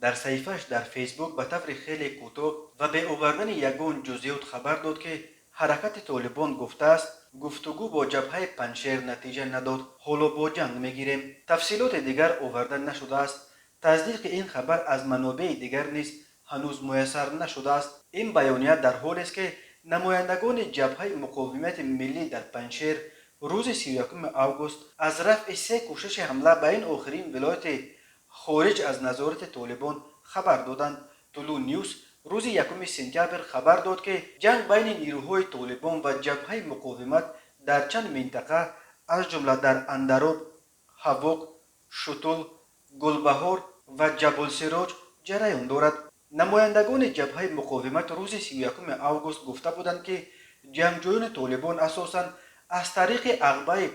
Дар саҳифааш дар Фейсбук ба таври хеле кӯтоҳ ва бе овардани ягон ҷузъиёт хабар дод, ки ҳаракати Толибон гуфтааст, гуфтугӯ бо ҷабҳаи Панҷшер натиҷа надод, ҳоло бо ҷанг мегирем. Тафсилоти дигар оварда нашудааст. Тасдиқи ин хабар аз манобеи дигар низ ҳанӯз муяссар нашудааст. Ин баёния дар ҳолест, ки намояндагони Ҷабҳаи муқовимати миллӣ дар Панҷшер рӯзи 31 август аз рафъи се кӯшиши ҳамла ба ин охирин вилояти хориҷ аз назорати Толибон хабар доданд. Тулӯъ Ньюс рӯзи 1 сентябр хабар дод, ки ҷанг байни нирӯҳои Толибон ва Ҷабҳаи муқовимат дар чанд минтақа, аз ҷумла дар Андароб, Ҳавок, Шутул, Гулбаҳор ва Ҷабулсироҷ ҷараён дорад. Намояндагони Ҷабҳаи муқовимат рӯзи 31 август гуфта буданд, ки ҷангҷӯёни Толибон асосан аз тариқи ағбаи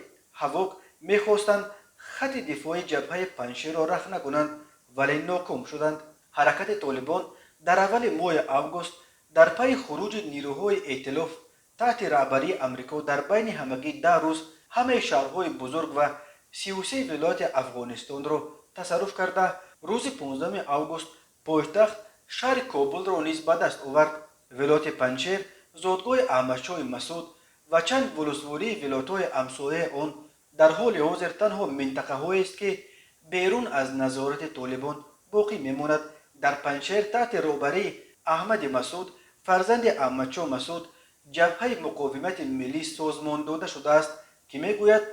Ҳавок мехостанд хати дифои ҷабҳаи Панҷшерро рахна кунанд, вале ноком шуданд. Ҳаракати Толибон дар аввали моҳи август дар пайи хуруҷи нирӯҳои эътилоф таҳти раҳбарии Амрико дар байни ҳамагӣ 10 рӯз ҳамаи шаҳрҳои бузург ва 33 вилояти Афғонистонро тасарруф карда, рӯзи 15 август пойтахт, шаҳри Кобулро низ ба даст овард. Вилояти Панҷшер, зодгоҳи Аҳмадшоҳи Масуд, ва чанд вулусвории вилоятҳои ҳамсояи он дар ҳоли ҳозир танҳо минтақаҳоест, ки берун аз назорати Толибон боқӣ мемонад. Дар Панҷшер таҳти роҳбарии Аҳмади Масуд, фарзанди Аҳмадшоҳ Масуд, Ҷабҳаи муқовимати миллӣ созмон дода шудааст, ки мегӯяд,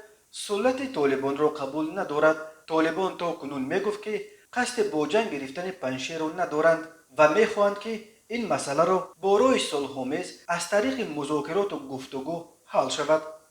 суллати Толибонро қабул надорад. Толибон то кунун мегуфт, ки қасди бо ҷанг гирифтани Панҷшерро надоранд ва мехоҳанд, ки ин масъаларо бо роҳи сулҳомез аз тариқи музокироту гуфтугӯ ҳал шавад.